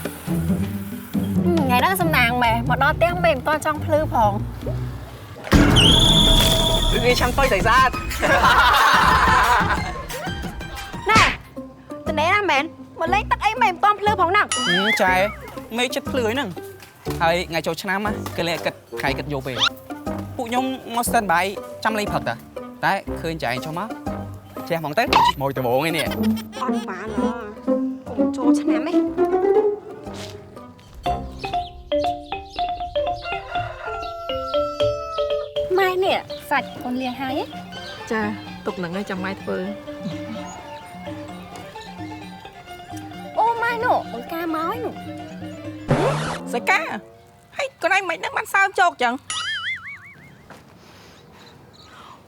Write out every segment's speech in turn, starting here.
ថ្ងៃហ្នឹងសំណាងម៉ែមកដល់ផ្ទះមេមិនតចង់ភ្លឺផង វាឆាំតុយស្រីស្អាត ណែតនេណាមែនមកលេងទឹកអីមេមិនតភ្លឺផងហ្នឹង ចែមេចិត្តភ្លឺហ្នឹងហើយថ្ងៃចូលឆ្នាំគេលេងគិតថ្ងៃគិតយកពេលពួកខ្ញុំមក stand by ចាំលេងព្រឹកតាតែឃើញចែឯងចុះមកចេះហ្មងទៅមកដំបងឯនេះ អត់បានហ៎កុំចូលឆ្នាំឯងម៉ែនេះសាច់អូនលាងហើយ ចាទុកហ្នឹងឲ្យចាំម៉ែធ្វើ អូម៉ែនោះអូនកាមកឯនោះ សកាហើយកូនឯងមិនដឹងបានសើមជោគចឹង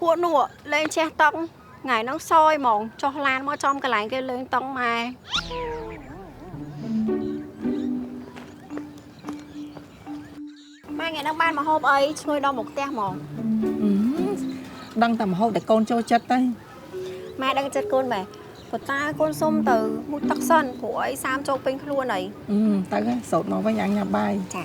ពួកនោះលេងជះតុកថ្ងៃហ្នឹងសយហ្មងចុះឡានមកចំកន្លែងគេលេងតុងម៉ែម៉ែថ្ងៃហ្នឹងបានមកហូបអីឈ្ងុយដល់មុខផ្ទះហ្មង ដឹងតែម្ហូបតែកូនចូលចិត្តទៅ ម៉ែដឹងចិត្តកូនម៉ែប៉ុន្តែកូនសុំទៅមុជទឹកសិនព្រោះអីសាមជោគពេញខ្លួនអី ទៅសោតមកវិញអញញ៉ាំបាយ ចា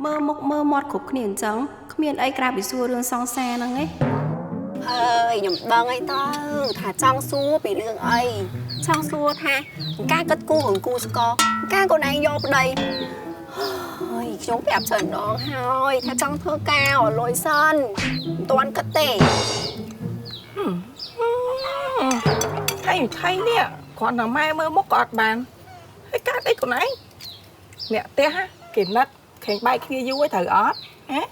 មើលមុខមើលមាត់គ្រប់គ្នាអញ្ចឹងគ្មានអីក្រៅពីសួររឿងសង្សារហ្នឹងឯងហើយខ្ញុំដឹងអីទៅថាចង់សួរពីរឿងអីចង់សួរថាការគិតគូររឿងគូស្កការកូនឯងយកប្តីហើយខ្ញុំប្រាប់ច្រើនដងហើយថាចង់ធ្វើការឲ្យលុយសិនមិនទាន់គិតទេ ថៃថៃនេះគ្រាន់តែម៉ែមើលមុខក៏អត់បានហើយកើតអីកូនឯងអ្នកផ្ទះគេណិតខេងបែកគ្នាយូរហើយត្រូវអត់ហ៎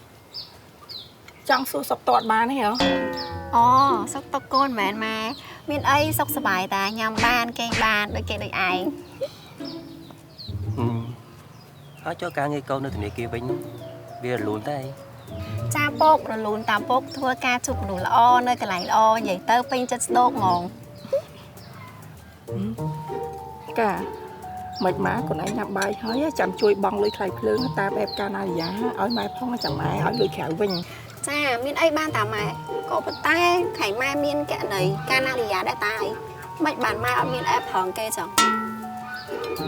ចង់សួរសុកតតបានទេហ៎ អូសុកតុកកូនមែនម៉ែមានអីសុខសប្បាយតាញ៉ាំបានគេងបានដូចគេដូចឯង ហើយចូលការងារកូននៅធនាគារវិញវារលូនតែ ចាពោករលូនតាមពោកធ្វើការជួបមនុស្សល្អនៅកន្លែងល្អនិយាយទៅពេញចិត្តស្ដោកហ្មង កាមិនម៉ាកូនឯងញ៉ាំបាយហើយចាំជួយបង់លុយថ្លៃភ្លើងតាមអេបកាណារិយាឲ្យម៉ែផងចាំម៉ែឲ្យលុយក្រៅវិញ ចាមានអីបានតាម៉ែក៏ប៉ុន្តែខៃម៉ែមានកណីកាណារិយាដែរតាអីមិនបានម៉ែអត់មានអេបផងគេចឹង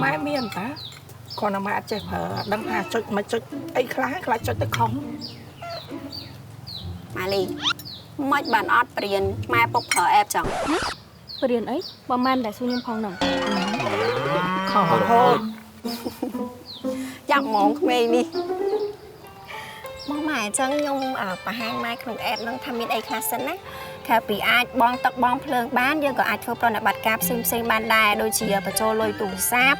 ម៉ែមានតាគ្រាន់តែម៉ែអត់ចេះប្រើដឹងថាចុចមកចុចអីខ្លះខ្លះចុចទៅខុស ម៉ាលីមិនបានអត់ព្រៀនម៉ែពុកប្រើអេបចឹង ព្រៀនអីបើម៉ែមិនដែលសួរខ្ញុំផងហ្នឹង ខុសរហូត យ៉ាប់ហ្មងក្មេងនេះមកម៉ែអញ្ចឹងខ្ញុំបង្ហាញម៉ែក្នុងអេបហ្នឹងថាមានអីខ្លះសិនណាក្រៅពីអាចបងទឹកបងភ្លើងបានយើងក៏អាចធ្វើប្រណិប័តការផ្សេងផ្សេងបានដែរដូចជាបញ្ចូលលុយទូរស័ព្ទ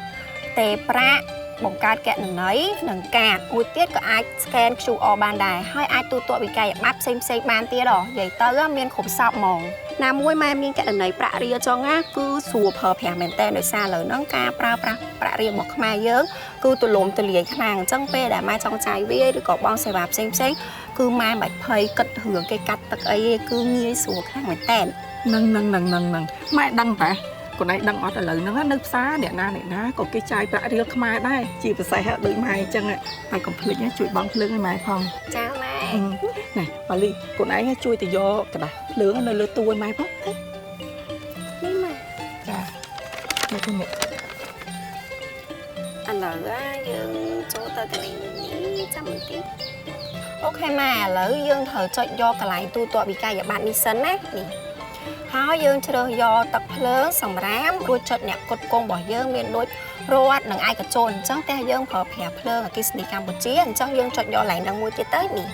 ទេប្រាក់បង្កើតកណន័យនិងកាតមួយទៀតក៏អាច scan QR បានដែរហើយអាចទូទាត់វិក័យប័ត្រផ្សេងផ្សេងបានទៀតហ៎និយាយទៅមានគ្រប់សពហ្មងណាមួយម៉ែមានកណន័យប្រាក់រៀលចង់ណាគឺស្រួលប្រើប្រាស់មែនតើដោយសារឥឡូវហ្នឹងការប្រើប្រាស់ប្រាក់រៀលរបស់ខ្មែរយើងគឺទូលំទូលាយខ្លាំងអញ្ចឹងពេលដែលម៉ែចង់ចាយវាឬក៏បង់សេវាផ្សេងផ្សេងគឺម៉ែមិនបាច់ភ័យគិតរឿងគេកាត់ទឹកអីទេគឺងាយស្រួលខ្លាំងមែនតើ នឹងនឹងនឹងនឹងនឹងម៉ែដឹងតាកូនឯងដឹងអត់ឥឡូវហ្នឹងនៅផ្សារអ្នកណាអ្នកណាក៏គេចាយប្រាក់រៀលខ្មែរដែរជាពិសេសដូចម៉ែអញ្ចឹងតែកុំភ្លេចជួយបង់ភ្លើងឲ្យម៉ែផង ចាម៉ែ ណែម៉ាលីកូនឯងជួយទៅយកกระดาษភ្លើងនៅលើទូឲ្យម៉ែផង នេះម៉ែ ចាមកនេះ ឥឡូវយើងចូលទៅកន្លែងនេះចាំបន្តិចអូខេម៉ែឥឡូវយើងត្រូវចុចយកកន្លែងទូទាត់វិក័យប័ត្រនេះសិនណានេះហើយយើងជ្រើសយកទឹកភ្លើងសម្រាមរួចចុចអ្នកគុតគងរបស់យើងមានដូចរដ្ឋនិងឯកជនអញ្ចឹងតែយើងប្រើប្រាស់ភ្លើងអគ្គិសនីកម្ពុជាអញ្ចឹងយើងចុចយកកន្លែងហ្នឹងមួយទៀតទៅនេះ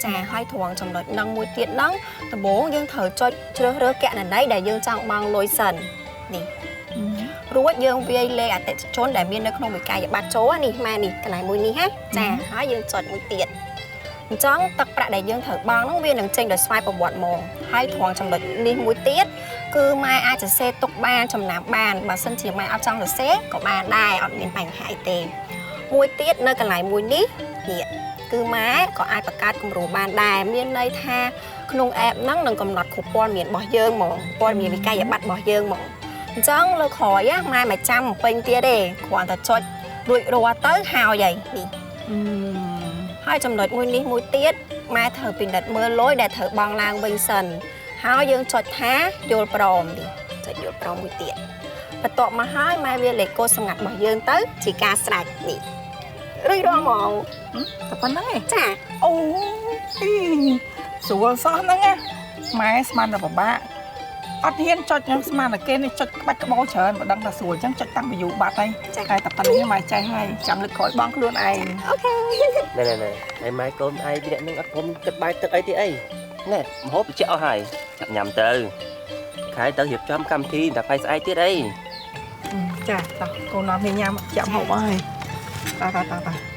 ចាហើយត្រង់ចំណុចហ្នឹងមួយទៀតហ្នឹងដំបូងយើងត្រូវចុចជ្រើសរើសកណន័យដែលយើងចង់បង់លុយសិននេះរួចយើងវាយលេខអតិថិជនដែលមាននៅក្នុងវិក័យប័ត្រចូលនេះម៉ែនេះកន្លែងមួយនេះណាចាហើយយើងចុចមួយទៀតអញ្ចឹងទឹកប្រាក់ដែលយើងត្រូវបង់ហ្នឹងវានឹងចេញដោយស្វ័យប្រវត្តិហ្មងហើយត្រង់ចំណុចនេះមួយទៀតគឺម៉ែអាចសរសេរទុកបានចំណាំបានបើសិនជាម៉ែអត់ចង់សរសេរក៏បានដែរអត់មានបញ្ហាអីទេមួយទៀតនៅកន្លែងមួយនេះនេះគឺម៉ែក៏អាចបង្កើតគម្រោងបានដែរមានន័យថាក្នុងអេបហ្នឹងនឹងកំណត់គ្រប់ព័ត៌មានរបស់យើងហ្មងព័ត៌មានវិក័យប័ត្ររបស់យើងហ្មងអញ្ចឹងលើក្រោយម៉ែមិនចាំពេញទៀតទេគ្រាន់តែចុចរួចរាល់ទៅហើយហើយនេះ ហើយចំណុចមួយនេះមួយទៀតម៉ែត្រូវពិនិត្យមើលលុយដែលត្រូវបង់ឡើងវិញសិនហើយយើងចុចថាយល់ព្រមនេះចុចយល់ព្រមមួយទៀតបន្ទាប់មកហើយម៉ែវាលេខកូដសម្ងាត់របស់យើងទៅជាការស្រេចនេះរួចរាល់ហ្មង តែប៉ុណ្្នឹងឯង ចា អូយស្រួលសោះហ្នឹងណាម៉ែស្មានតែពិបាកអត់ហ៊ានចុចខ្ញុំស្មានតែគេនេះចុចក្បាច់ក្បោច្រើនមិនដឹងថាស្រួលអញ្ចឹងចុចតាំងពីយូរបាត់ហើយតែតែប៉ុណ្្នេះម៉ែចេះហើយចាំលើកក្រោយបងខ្លួនឯង OK ណែណែណែហើយម៉ែកូនឯងពីអ្នកនឹងអត់ព្រមគិតបាយទឹកអីទេអីណែម្ហូបត្រជាក់អស់ហើយចាប់ញ៉ាំទៅខែទៅរៀបចំកម្មវិធីតែថ្ងៃស្អែកទៀតអី ចាតោះកូននាំគ្នាញ៉ាំចាំហូបអស់ហើយតោះតោះតោះតោះ